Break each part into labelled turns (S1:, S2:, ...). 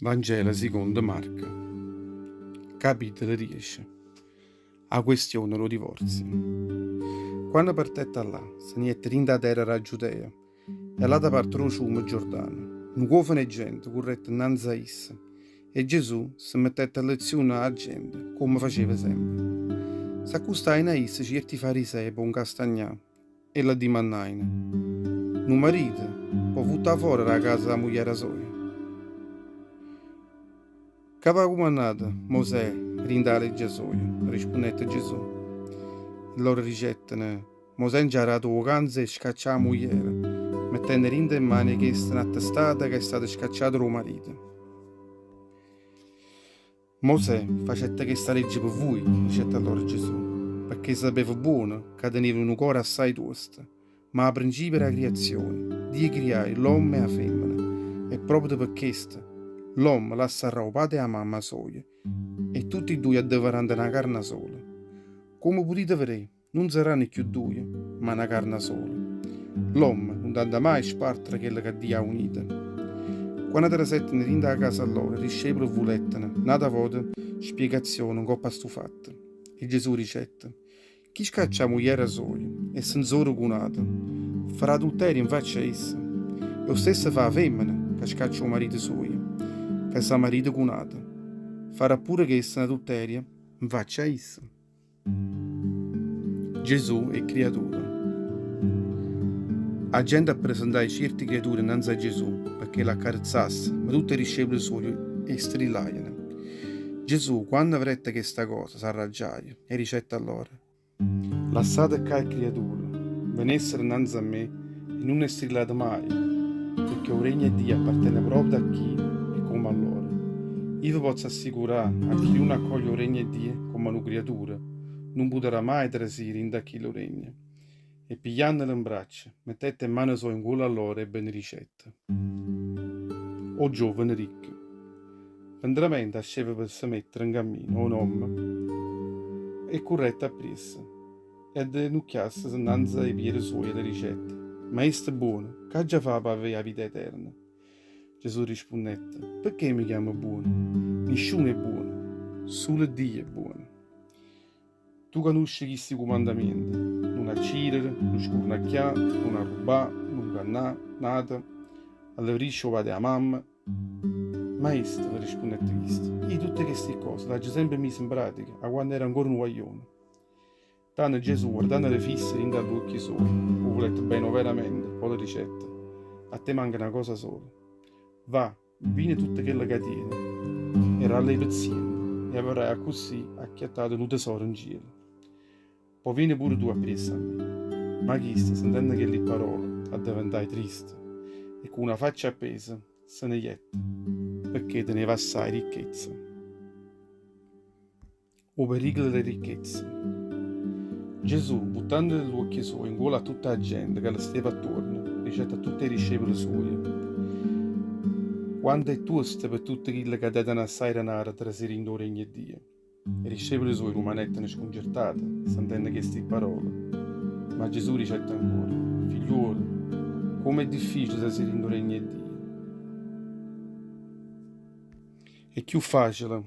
S1: Vangelo sicondo Marco, capitolo diece, 'A questione d' 'o divorzio. Quanno partette 'a llà, se ne jette dint' 'a terra d' 'a Giudea e all'ata parte d' 'o ciume Giordano. Nu cuofano 'e gente currette nnanze a isso e Gesù se mettette a leziunà 'a gente, comme faceva sempe. S'accustajeno a isso cierti farisei p' 'o ncastagnà E l'addimannajeno, Nu marito po' vuttà fora d' 'a casa 'a mugliera soja? Che v'ha cumannato Mosè dint' 'a legge soja? Rispunnette Gesù. E lloro dicetteno, Mosè nce ha dato 'o canzo 'e scaccià 'a mugliera, mettenno dint' 'e mmane 'e chesta n'attestato ca è stata scacciata d' 'o marito. Mosè facette chesta legge pe vuje, dicette allora Gesù, pecché sapeva buono ca tenivene nu core assaje tuosto. Ma a principio d' 'a criazione, Dio criaje l'ommo e 'a femmena, e proprio pe chesto, l'ommo lassarrà 'o pate e 'a mamma soja, e tutt' 'e duje addeverranno na carna sola. Comme putite vedé, Nun saranno cchiù dduje, ma na carna sola. L'ommo nun t'adda maje spartere chello ca Dio ha aunito. Quanno trasetteno dint' 'a casa lloro, 'e discepole vuletteno, n'ata vota, spiegazione 'ncopp' a stu fatto. E Gesù dicette, Chi scaccia 'a mugliera soja e se 'nzora cu n'ato, farà adulterio 'nfaccia a essa. E 'o stesso fa 'a femmena ca scaccia 'o marito suojo, ca s' 'a marita cu n'ato, farà pure chesta n'adulterio 'nfaccia a isso. Gesù 'e criature. A gente appresentaje cierti criature 'nnanze a Gesù pecché l'accarezzasse, ma tutt' 'e discepule suoje 'e strillajeno. Gesù, quanno vedette chesta cosa, s'arraggiaje e dicette a loro. Lassate ccà 'e criature, venessero 'nnanze a me e nun 'e strillate maje, pecché 'o regno 'e Dio appartene proprio a chi è comme a loro. Io ve pozzo assicurà, a chi nun accoglie 'o regno 'e Dio comme a nu criaturo, nun putarà maje trasì dint' a chillu regno. E pigliannele 'mbraccia, mettette 'e mmane soje 'ncuollo a loro e benedicette. O giovane ricco. Pe 'ntramente asceva pe se mettere 'ncammino 'o n'ommo e currette appriesso. E addenucchiassese 'nnanze a 'e piede suoje le dicette, Maestro buono, ch'aggia fa' p'avè 'a vita eterna? Gesù rispunnette, Pecché me chiamme buono? Nisciuno è buono, sulo Dio è buono. Tu canusce chisti cumandamiente, nun accirere, nun scurnacchià, nun arrubbà, nun 'ngannà n'ato, alleverisce 'o pate e 'a mamma, Maestro, le rispunnette chisto, io tutte chesti ccose l'aggio sempe mise 'npratica 'a quanno ero ancora nu guaglione. Tanno Gesù, guardannele fisso dint' 'a ll'uocchie suoje, 'o vulette bene overamente, po' le dicette, A te manca na cosa sola. Va, vinne tutto chello ca tiene e ralle 'e pezziente e avarraje accussì acchiattato nu tesoro 'ncielo. Po' viene pure tu appriesso a me. Ma chisto, sentenno chelli pparole, addeventaje triste e cu na faccia appesa se ne jette, pecché teneva assaje ricchezza. O pericolo d' 'e ricchezze. Gesù, vuttanno ll'uocchie suoje 'ncuollo a tutta 'a gente ca le steva attuorno, dicette a tutt' 'e discepole suoje, Quanto è tuosto pe tutte chille ca teneno assaje denare trasì dint' 'o regno 'e Dio! E discepole suoje rumanetteno scuncertate, sentenno chesti pparole. Ma Gesù dicette ancora, Figliuole, comme è difficile trasì dint' 'o regno 'e Dio! È cchiù facile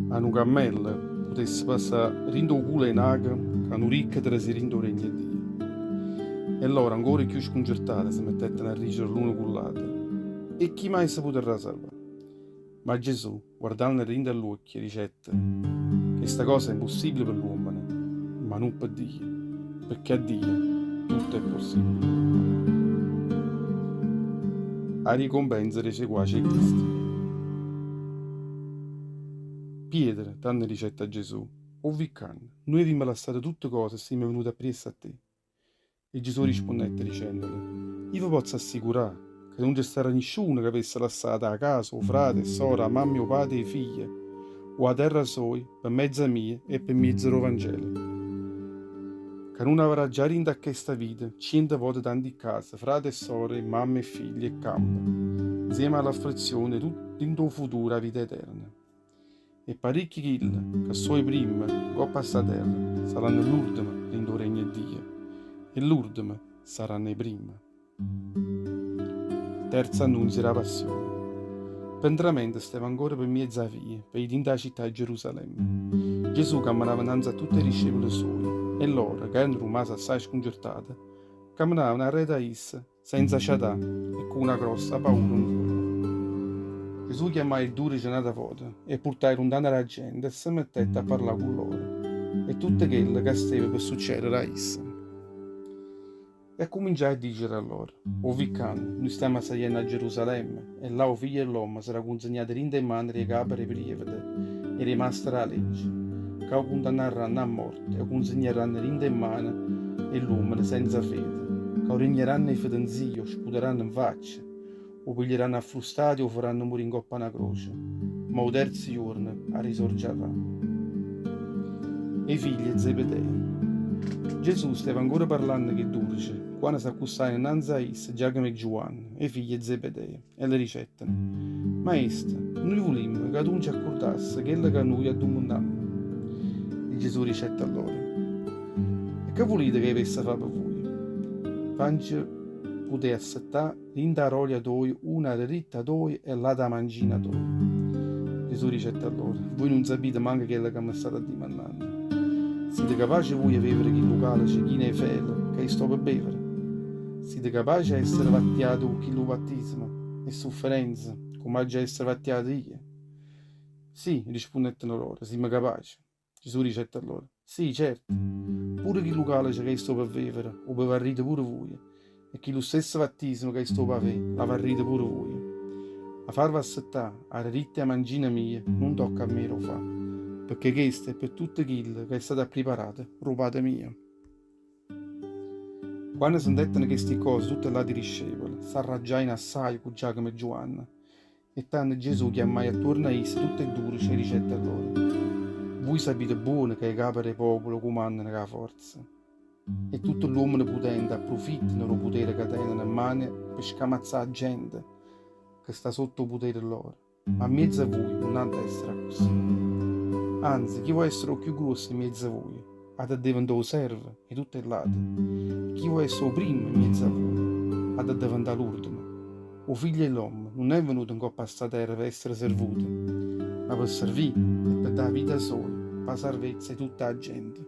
S1: a nu cammello putesse passà dint' 'o culo 'e n'aco ca nu ricco trasì dint' 'o regno 'e Dio. E lloro, ancora cchiù scuncertate, se mettetteno a dicere l'uno cu ll'ato, E chi maje se putarrà salvà? Ma Gesù, guardannole dint' 'a ll'uocchie, dicette, Chesta cosa è impossibile pe ll'uommene, ma nun pe Dio, pecché a Dio tutto è possibile. A ricompensa d' 'e seguace 'e Cristo. Pietro tanno dicette a Gesù, 'O vi' ccanno, nuje avimmo lassato tutte cose e simmo venute appriesso a te. E Gesù rispunnette dicennole, Io ve pozzo assicurà ca nun ce starà nisciuno ca avesse lassato 'a casa, 'o frate, 'e ssore, 'a mamma e 'o pate e 'e figlie, o 'a terra soja, pe mezza mia e pe mmiezzo d' 'o Vangelo, ca nun avrà già dint' a chesta vita ciente vote tanti ccase, frate e ssore, e mamme e figlie e campe, nzieme a l'afflizione dint' 'o futuro 'a vita eterna. E paricchi chille ca so' 'e primme 'ncopp' a 'sta terra saranno ll'urdeme dint' 'o regno 'e Dio, e ll'urdeme saranno 'e primme. Terzo annunzio d' 'a passione. Pe 'ntramente steva ancora pe mmiez' 'a via, pe jì dint' 'a città 'e Gerusalemme. Gesù cammenava 'nnanze a tutt' 'e discepole suoje, e loro, ca erano rummase assaje scuncertate, cammenavano arreto a isso, senza ciatà e cu na grossa paura 'ncuollo. Gesù chiammaje 'e dudece n'ata vota, 'e purtaje luntano d' 'a gente e se mettette a parlà cu loro 'e tutto chello ca steva pe succedere a isso. E accuminciaje a dicere a loro, 'O vi ccanno, nuje stammo saglienno a Gerusalemme, e là 'o Figlio 'e ll'ommo sarà cunzignato dint' 'e mmane d' 'e cape d' 'e prievete e d' 'e maste d' 'a legge, ca 'o cundannarranno a morte e 'o cunzignarranno dint' 'e mmane 'e ll'uommene senza fede, ca 'o rigneranno 'e fetenzia, 'o sputeranno 'nfaccia, 'o piglieranno a frustate e 'o faranno murì 'ncopp' a na croce, ma 'o terzo juorno arrisorgiarrà. 'E figlie 'e Zebedeo. Gesù steva ancora parlanno ch' 'e dudece, quanno s'accustajeno 'nnanze a isso Giacomo e Giuanne, 'e figlie 'e Zebedeo, e le dicetteno, Maestro, nuje vulimmo ca tu nce accurdasse chello ca nuje addummannammo. E Gesù dicette a loro, E che vulite ca i' avessa fa' pe vuje? Fance putè assettà Dint' 'a rolia toja, una 'a deritta toja e l'ata 'a mancina toja. Gesù dicette a loro, Vuje nun sapite manco chello ca me state addimannanno. Site capace vuje 'e vevere chillu calice chino 'e fele ca i' sto pe bevere? Site capace 'e essere vattiate cu chillu battisimo 'e sufferenza comme aggia essere vattiato io? Sì, rispunnetteno loro, simmo capace. Gesù dicette a loro, Sì, certo, pure chillu calice ca i' sto pe vevere, 'o bevarrite pure vuje, e chillu stesso vattisimo ca i' sto p'avè, l'avarrite pure vuje. A farve assettà 'a deritta e 'a mancina mia nun tocca a me d' 'o fà, pecché chesto è pe tutte chille ca è stato appriparato d' 'o Pate mio. Quanno sentetteno chesti ccose tutte ll'ati discepole, s'arraggiajeno assaje cu Giacomo e Giuanne. E tanno Gesù chiammaje attuorno a isso tutt' 'e dudece e dicette a loro, Vuje sapite buono ca 'e cape d' 'e popole cumannano cu 'a forza, e tutte ll'uommene putente apprufittano d' 'o putere ca teneno 'mmane pe scamazzà 'a gente ca sta sott' 'o putere lloro. Ma 'mmiez'a vuje nun ha da essere accussì. Anze, chi vo' essere 'o cchiù gruosso 'mmiez'a vuje, ha da deventà 'o servo 'e tutte ll'ate, e chi vo' essere 'o primmo 'mmiez'a vuje, ha da deventà l'urdemo. 'O Figlio 'e ll'ommo nun è venuto 'ncopp' a 'sta terra pe essere servuto, ma pe servì e pe dà 'a vita soja p' 'a sarvezza 'e tutta 'a gente.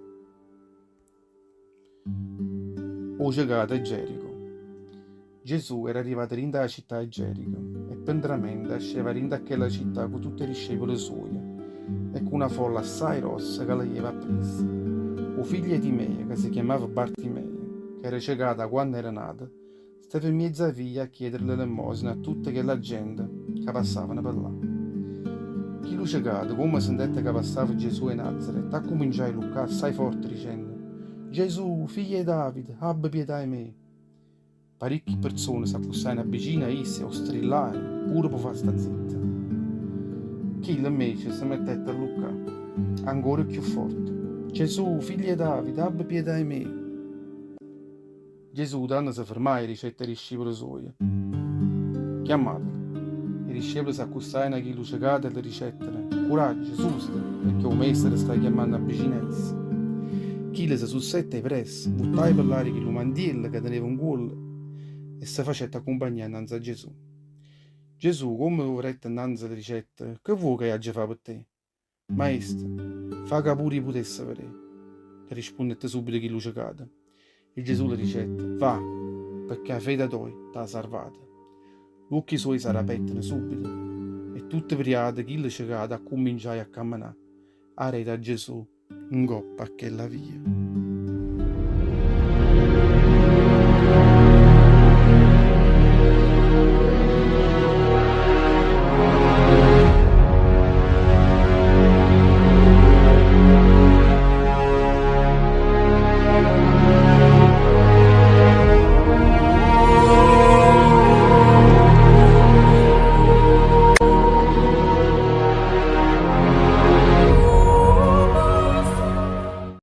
S1: O cecato 'e Gerico. Gesù era arrivato dint' 'a città 'e Gerico e pe 'ntramente asceva dint' a chella città cu tutt' 'e discepole suoje e cu na folla assaje grossa ca le jeva appriesso. O figlio 'e Timeo, ca se chiammava Bartimeo, ca era cecato 'a quanno era nato, Steva 'mmiez' 'a via a chiedere l'elemmosina a tutta chella gente ca passavano pe llà. Chillu cecato, comme sentette ca passava Gesù 'e Nazaret, accuminciaje a alluccà assai forte dicenno, Gesù, figlio 'e Davide, abbe pietà 'e me! Paricchi perzone s'accustajeno vicino a isso e 'o strillajeno pure p' 'o fa sta zitto. Chillo invece se mettette a alluccà ancora cchiù forte, Gesù, figlio 'e Davide, abbe pietà 'e me! Gesù tanno se fermaje e dicette 'e discipule suoje, Chiammatelo. E discepule s'accustajeno 'a chillu cecato e le dicettero, Curaggio, susete, pecché 'o Maestro te sta chiammanno avvicino a isso. Chillo se susette 'e pressa, vuttaje pe ll'aria chillu mantiello ca teneva 'ncuollo e se facette accumpagnà 'nnanze a Gesù. Gesù, comme 'o vedette 'nnanze, le dicette, Che vuò ca i' aggia fa pe te? Maestro, fa ca pure i' putesse vedé. Le rispunnette subito chillu cecato. E Gesù le dicette, Va, pecché 'a fede toja t'ha sarvata. L'uocchie suoje s'arapetteno subito e tutto priato chillu cecato accumminciaje a cammenà areto a Gesù 'ncoppa a chella via.